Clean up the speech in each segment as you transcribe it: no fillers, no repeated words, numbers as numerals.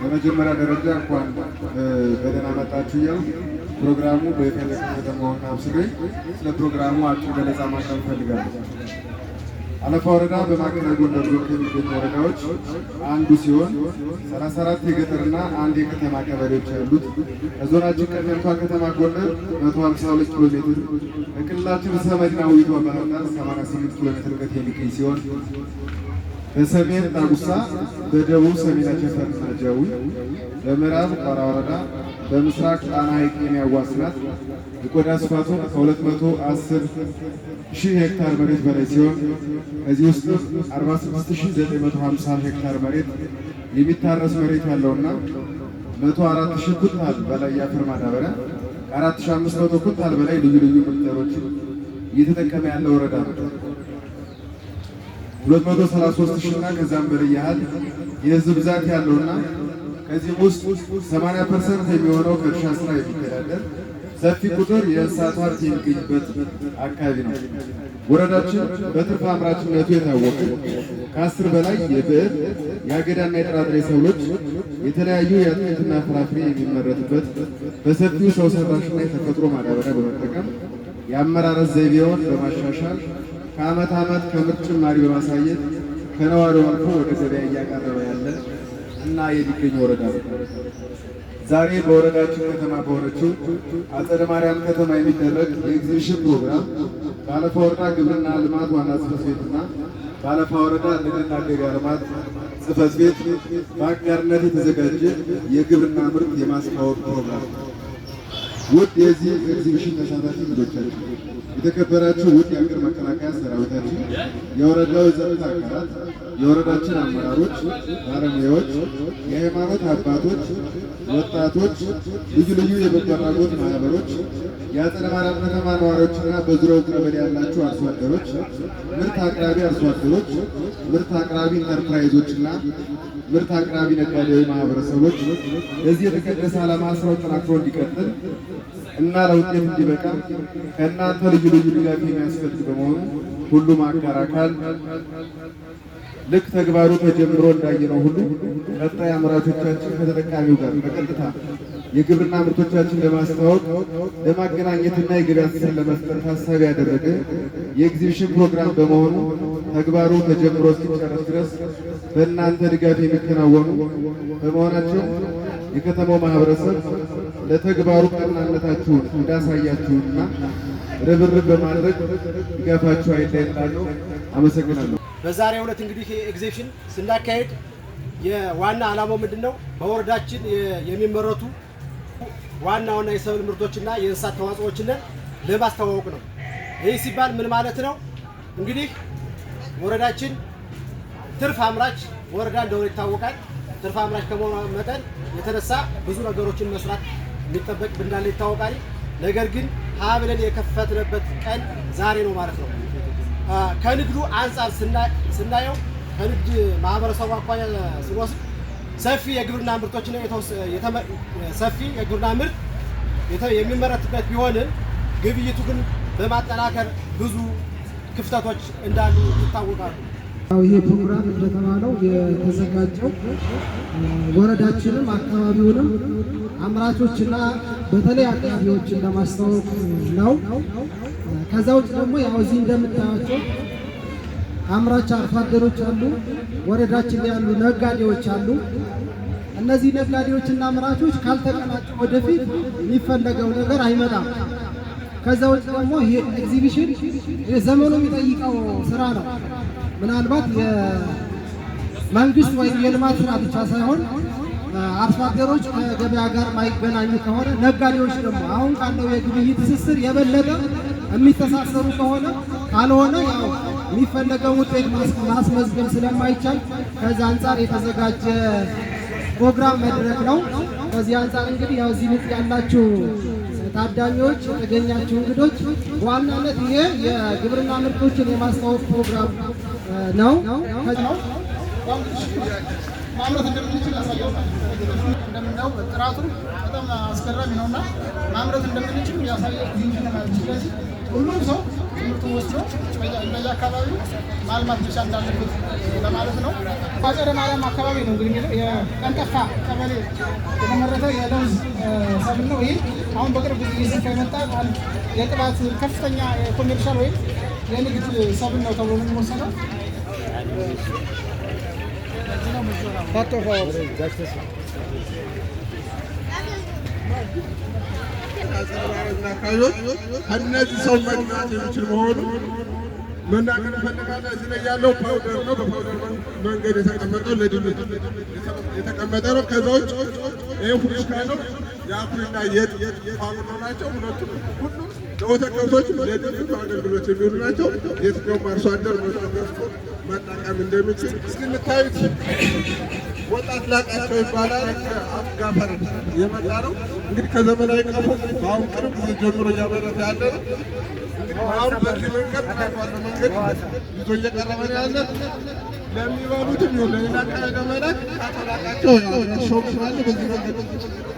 በመጀመሪያ ደረጃ እንኳን በደህና መጣችሁ እያልኩ ፕሮግራሙ በይፋ የተከፈተ መሆኑን አብስሬ ስለ ፕሮግራሙ አጭር ገለጻ ማቅረብ እፈልጋለሁ። አለፋ ወረዳ በማዕከላዊ ጎንደር ዞን ከሚገኙ ወረዳዎች አንዱ ሲሆን 34 የገጠርና አንድ የከተማ ቀበሌዎች ያሉት፣ ከዞናችን ቀደምቷ ከተማ ጎንደር 152 ኪሎ ሜትር፣ ከክልላችን ርዕሰ መዲና ውቢቷ ባህር ዳር 88 ኪሎ ሜትር ርቀት የሚገኝ ሲሆን በሰሜን ዳጉሳ፣ በደቡብ ሰሜን አቸፈርና ጃዊ፣ በምዕራብ ቋራ ወረዳ፣ በምስራቅ ጣና ሐይቅ የሚያዋስናት፣ የቆዳ ስፋቱ ከ210 ሺህ ሄክታር መሬት በላይ ሲሆን ከዚህ ውስጥ 46950 ሄክታር መሬት የሚታረስ መሬት ያለውና 104 ሺህ ኩንታል በላይ የአፈር ማዳበሪያ፣ ከ4500 ኩንታል በላይ ልዩ ልዩ ምርጥ ዘሮችን እየተጠቀመ ያለ ወረዳ ነው። 233 ሺህ እና ከዛም በላይ ያህል የህዝብ ብዛት ያለውና ከዚህም ውስጥ 80% የሚሆነው ከእርሻ ስራ የሚተዳደር፣ ሰፊ ቁጥር የእንስሳት ሀብት የሚገኝበት አካባቢ ነው። ወረዳችን በትርፍ አምራችነቱ የታወቀ፣ ከ10 በላይ የብዕል፣ የአገዳና የጥራጥሬ ሰብሎች፣ የተለያዩ የአትክልትና ፍራፍሬ የሚመረትበት፣ በሰፊው ሰው ሰራሽና የተፈጥሮ ማዳበሪያ በመጠቀም የአመራረት ዘይቤውን በማሻሻል ከዓመት ዓመት ከምርት ጭማሪ በማሳየት ከነዋሪው አልፎ ወደ ገበያ እያቀረበ ያለ እና የሚገኝ ወረዳ ነው። ዛሬ በወረዳችን ከተማ በሆነችው አጸደ ማርያም ከተማ የሚደረግ የኤግዚቢሽን ፕሮግራም በአለፋ ወረዳ ግብርና ልማት ዋና ጽሕፈት ቤትና በአለፋ ወረዳ ንግድና ገበያ ልማት ጽሕፈት ቤት በአጋርነት የተዘጋጀ የግብርና ምርት የማስተዋወቅ ፕሮግራም ነው። ውድ የዚህ ኤግዚቢሽን ተሳታፊ እንግዶቻችን፣ የተከበራችሁ ውድ የሀገር መከላከያ ሰራዊታችን፣ የወረዳው የጸጥታ አካላት፣ የወረዳችን አመራሮች፣ ባለሙያዎች፣ የሃይማኖት አባቶች፣ ወጣቶች፣ ልዩ ልዩ የበጎ አድራጎት ማህበሮች፣ የአጸደ ማርያም ከተማ ነዋሪዎችና በዙሪያው ቀበሌ ያላችሁ አርሶ አደሮች፣ ምርት አቅራቢ አርሶ አደሮች፣ ምርት አቅራቢ ኢንተርፕራይዞችና ምርት አቅራቢ ነጋዴ ማህበረሰቦች፣ ለዚህ የተቀደሰ ዓላማ ስራው ጠናክሮ እንዲቀጥል እና ለውጤት እንዲበቃ ከእናንተ ልዩ ልዩ ድጋፍ የሚያስፈልግ በመሆኑ ሁሉም አጋር አካል ልክ ተግባሩ ተጀምሮ እንዳየነው ሁሉ ቀጣይ አምራቾቻችን ከተጠቃሚው ጋር በቀጥታ የግብርና ምርቶቻችን ለማስተዋወቅ፣ ለማገናኘትና የገበያ ትስስር ለመፍጠር ታሳቢ ያደረገ የኤግዚቢሽን ፕሮግራም በመሆኑ ተግባሩ ተጀምሮ እስኪጨረስ ድረስ በእናንተ ድጋፍ የሚከናወኑ በመሆናቸው የከተማው ማህበረሰብ ለተግባሩ ቀናነታችሁን እንዳሳያችሁና ርብርብ በማድረግ ድጋፋችሁ አይለየን እላለሁ። አመሰግናለሁ። በዛሬው ዕለት እንግዲህ ኤግዚቢሽን ስናካሄድ የዋና ዓላማው ምንድን ነው? በወረዳችን የሚመረቱ ዋና ዋና የሰብል ምርቶችና የእንስሳት ተዋጽኦዎችን ለማስተዋወቅ ነው። ይህ ሲባል ምን ማለት ነው? እንግዲህ ወረዳችን ትርፍ አምራች ወረዳ እንደሆነ ይታወቃል። ትርፍ አምራች ከመሆኑ መጠን የተነሳ ብዙ ነገሮችን መስራት የሚጠበቅ እንዳለ ይታወቃል። ነገር ግን ሀ ብለን የከፈትንበት ቀን ዛሬ ነው ማለት ነው። ከንግዱ አንጻር ስናየው፣ ከንግድ ማህበረሰቡ አኳያ ስንወስድ ሰፊ የግብርና ምርት የሚመረትበት ቢሆንም ግብይቱ ግን በማጠናከር ብዙ ክፍተቶች እንዳሉ ይታወቃሉ። ይሄ ፕሮግራም እንደተባለው የተዘጋጀው ወረዳችንም አካባቢውንም አምራቾችና በተለይ አቅራቢዎችን ለማስተዋወቅ ነው። ከዛ ውጭ ደግሞ ያው እዚህ እንደምታያቸው አምራች አርሶ አደሮች አሉ፣ ወረዳችን ላይ ያሉ ነጋዴዎች አሉ። እነዚህ ነጋዴዎችና አምራቾች ካልተቀናጁ ወደፊት የሚፈለገው ነገር አይመጣም። ከዛ ውጭ ደግሞ ይሄ ኤግዚቢሽን ዘመኑ የሚጠይቀው ስራ ነው። ምናልባት የመንግስት ወይም የልማት ስራ ብቻ ሳይሆን አርሶ አደሮች ከገበያ ጋር ማይገናኙ ከሆነ፣ ነጋዴዎች ደግሞ አሁን ካለው የግብይት ትስስር የበለጠ የሚተሳሰሩ ከሆነ፣ ካልሆነ ያው የሚፈለገው ውጤት ማስመዝገብ ስለማይቻል ከዛ አንጻር የተዘጋጀ ፕሮግራም መድረክ ነው። ከዚህ አንጻር እንግዲህ ያው እዚህ ያላችሁ ታዳሚዎች፣ የተገኛችሁ እንግዶች፣ በዋናነት ይሄ የግብርና ምርቶችን የማስተዋወቅ ፕሮግራም ነው። ማምረት እንደምንችል ያሳያል። እንደምናየው ጥራቱ በጣም አስገራሚ ነውና ማምረት እንደምንችል ያሳየ ኤግዚቢሽን ማለት። ስለዚህ ሁሉም ሰው ትምህርቱን ወስዶ እንደየአካባቢው ማልማት መቻል እንዳለበት ለማለት ነው። አጸደ ማርያም አካባቢ ነው እንግዲህ የቀንጠፋ ቀበሌ የተመረተ የለውዝ ሰብል ነው። ይህ አሁን በቅርብ ጊዜ እየሰፋ የመጣ አንድ የቅባት ከፍተኛ የ commercial ወይም የንግድ ሰብል ነው ተብሎ ነው የሚወሰደው። ከእነዚህ ሰው መግዛት የሚችል መሆኑ መናገር እፈልጋለሁ። እዚህ ላይ ያለው powder ነው። በ powder መንገድ የተቀመጠው ለድልት የተቀመጠ ነው። ከዛ ውጭ ይህ ፉሽካ ነው። የአኩሪና የጤፍ ፋብሪካ ናቸው። ሁለቱም ሁሉም ለወተት ከብቶች ለድልት አገልግሎት የሚውሉ ናቸው። የትኛውም አርሶ አደር መጥቶ ገዝቶ መጠቀም እንደሚችል እስኪ የምታዩት ወጣት ላቃቸው ይባላል። ከአፍጋፈር የመጣ ነው። እንግዲህ ከዘመናዊ ቀፎ በአሁን ቅርብ ጊዜ ጀምሮ እያመረተ ያለ ነው። እንግዲህ አሁን በዚህ መንገድ ጥራት ባለው መንገድ ይዞ እየቀረበ ነው ያለ። ለሚበሉትም ይሁን ለሌላ አካባቢ ለመላክ አቶ ላቃቸው ሾም ስላለ በዚህ መንገድ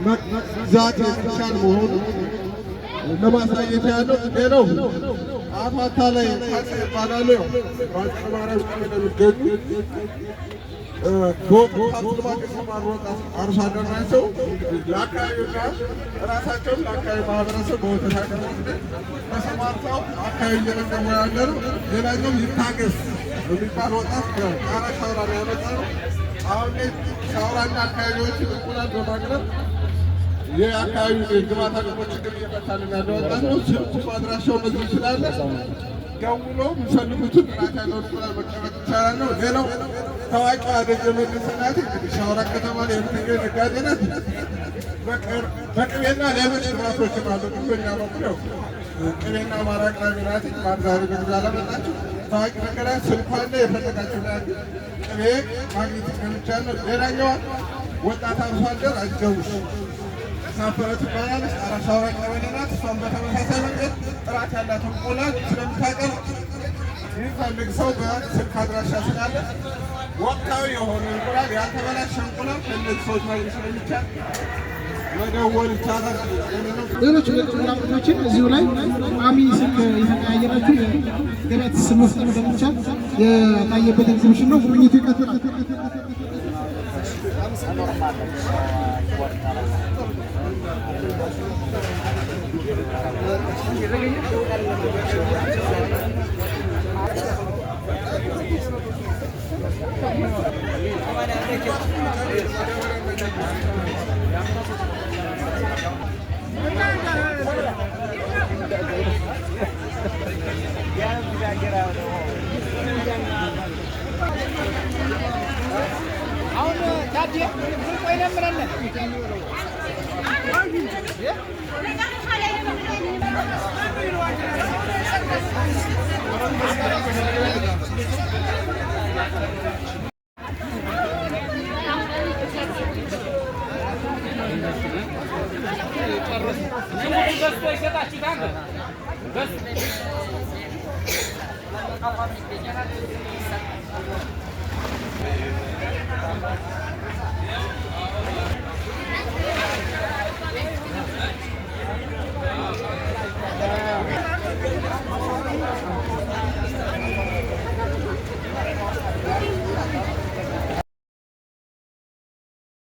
መግዛት የሚቻል መሆኑ ለማሳየት ያለው። ሌላው አቶ አታላይ ካሴ ይባላሉ። ያው በአጸደ ማርያም ቀበሌ የሚገኙ በወተት ሀብት ልማት የተሰማሩ ወጣት አርሶ አደር ናቸው። ለአካባቢውና ራሳቸውን ለአካባቢ ማህበረሰብ በወተት አቅርቦት ላይ ተሰማርተው አካባቢ እየለቀሙ ያለ ነው። ሌላኛው ይታገስ የሚባል ወጣት ከቃራ ሻውራ ነው ያመጣ ነው። አሁን ላይ ሻውራና አካባቢዎችን እንቁላል በማቅረብ የአካባቢ የግብዓት አቅርቦት ችግር እየፈታልን ያለ ወጣት ነው። ስልኩም አድራሻው መዝብ ስላለ ደውሎ የሚፈልጉትን ጥራት ያለው እንቁላል መቀበል ይቻላል ነው። ሌላው ታዋቂዋ ደጀ መለሰ ናት። እንግዲህ ሻውራ ከተማ ላይ የምትገኝ ነጋዴ ናት። በቅቤና ሌሎች ግብዓቶችም አሉ። በእኛ በኩል ያው ቅቤና ማር አቅራቢ ናት። ማር ዛሬ በጊዜ አላመጣችም። ታዋቂ ነጋዴ ስልኳ አለ። የፈለጋችሁ ቅቤ ማግኘት እንደሚቻል ነው። ሌላኛዋ ወጣት አርሶ አደር አጀቡሽ ሳፈረ ትባላለች። አራት ሻውራ ቀበሌ ናት። እሷም በተመሳሳይ መንገድ ጥራት ያላት እንቁላል ስለምታቀርብ የሚፈልግ ሰው በስልክ አድራሻ ስላለ ወቅታዊ የሆነ እንቁላል፣ ያልተበላሸ እንቁላል ከእነዚህ ሰዎች ማግኘት ስለሚቻል መደወል ይቻላል። ሌሎች የግብርና ምርቶችን እዚሁ ላይ ቋሚ ስልክ የተቀያየራችሁ የገበያ ትስስር መፍጠር እንደሚቻል የታየበት ኤግዚቢሽን ነው። ጉብኝቱ ይቀጥላል።